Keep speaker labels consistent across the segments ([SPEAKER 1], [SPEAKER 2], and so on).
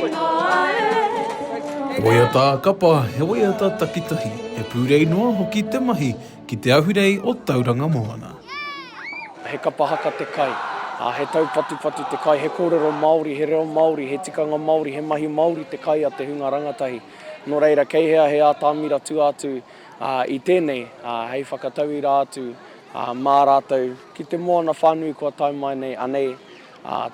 [SPEAKER 1] He waiata ā-kapa, he waiata takitahi, he pūrei noa hoki te mahi ki te ahurei o Tauranga Moana.
[SPEAKER 2] He kapa haka te kai, ā, he taupatupatu te kai, he kōrero Māori, he reo Māori, he tikanga Māori, he mahi Māori te kai a te hunga rangatahi. Nō reira, kei hea he ātamira tua atu i tēnei, hei whakatauira atu mā rātou ki te moana whānui kua tae mai nei, anei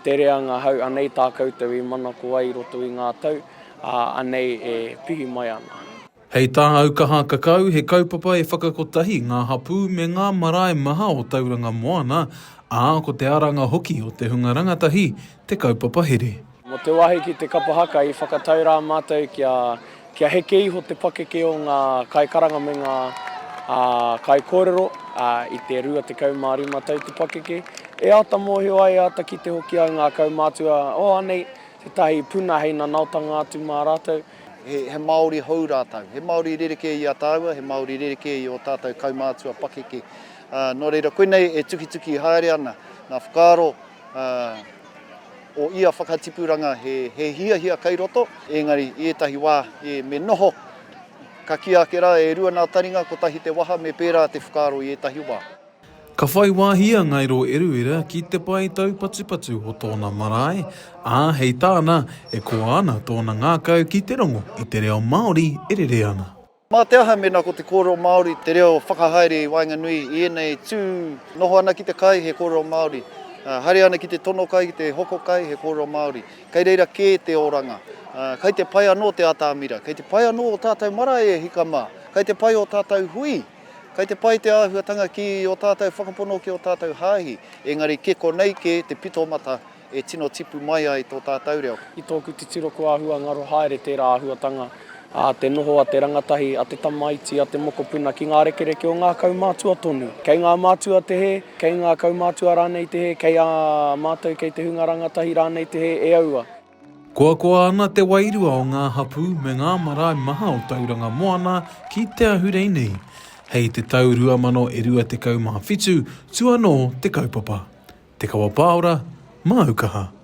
[SPEAKER 2] te reanga hau, anei tā koutou i manako ai i roto i ngā tau, anei e pihi mai ana.
[SPEAKER 1] Hei tā Aukaha Kakau, he kaupapa e whakakotahi ngā hapū me ngā marae maha o Tauranga Moana, ā, ko te aranga hoki o te hunga rangatahi te kaupapa here.
[SPEAKER 2] Mō te wāhi ki te kapa haka, i whakatau rā mātou kia, kia heke iho te pakeke o ngā kaikaranga me ngā kaikōrero i te 25 tau te pakeke. E āta mōhio ai, e āta kite hoki ai ngā kaumātua, oh anei tētahi puna hei nanaotanga atu mā rātou.
[SPEAKER 3] He Māori hou rātou. He Māori rerekē i a tāua, he Māori rerekē i ō tātou kaumātua pakeke. Nō reira, koinei e tukituki haere ana ngā whakaaro o ia whakatipuranga he hiahia kei roto, engari i ētahi wā me noho, ka kīia ake rā e rua nā taringa, kotahi te waha, me pērā te whakaaro i ētahi wā.
[SPEAKER 1] Ka whai wāhi a Ngairo Eruera ki te pae taupatupatu o tōna marae, ā, hei tāna, e koa ana tōna ngākau ki te rongo i te reo Māori e rere ana.
[SPEAKER 3] Mā te aha mēnā ko te kōrero Māori te reo whakahaere i waenganui i ēnei tū noho ana ki te kai he kōrero Māori, haere ana ki te tono kai, ki te hoko kai he kōrero Māori. Kei reira kē te oranga. Kei te pai anō te atamira, kei te pai anō ō tātou marae e hika mā, kei te pai ō tātou hui. Kei te pai te āhuatanga ki ō tātou whakapono ki ō tātou hāhi, engari ke konei kē te pito mata e tino tipu mai ai tō tātou reo.
[SPEAKER 2] I tōku titiro kua āhua ngaro haere tērā āhuatanga, ā, te noho a te rangatahi, a te tamaiti, a te mokopuna ki ngā rekereke o ngā kaumātua tonu. Kei ngā mātua te hē, kei ngā kaumātua rānei te hē, kei a mātou, kei te hunga rangatahi rānei te hē, e aua.
[SPEAKER 1] Koakoa ana te wairua o ngā hapū me ngā marae maha o Tauranga Moana ki te ahurei nei. Hei te tau 2027, tu anō te kaupapa. Te Kawa Pāora, māu kaha.